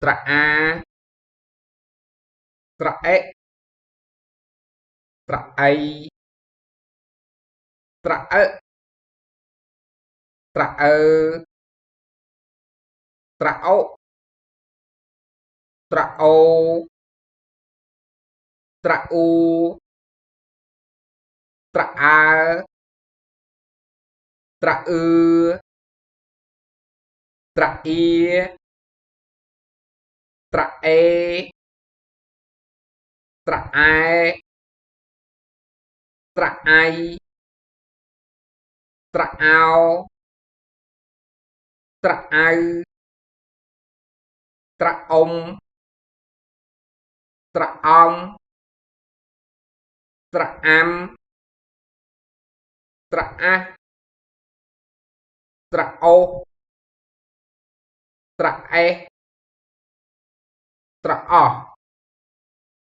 ត្រអា ត្រអិ ត្រអី ត្រអឹ ត្រអើ ត្រអូ ត្រអូ ត្រអ៊ូ ត្រអើ ត្រអឺ ត្រអៀ ត្រអេ ត្រអែ ត្រអៃ ត្រអោ ត្រអៅ ត្រអុំ ត្រអង ត្រអាំ ត្រអាស់ ត្រអូស ត្រអេស ត្រអស់។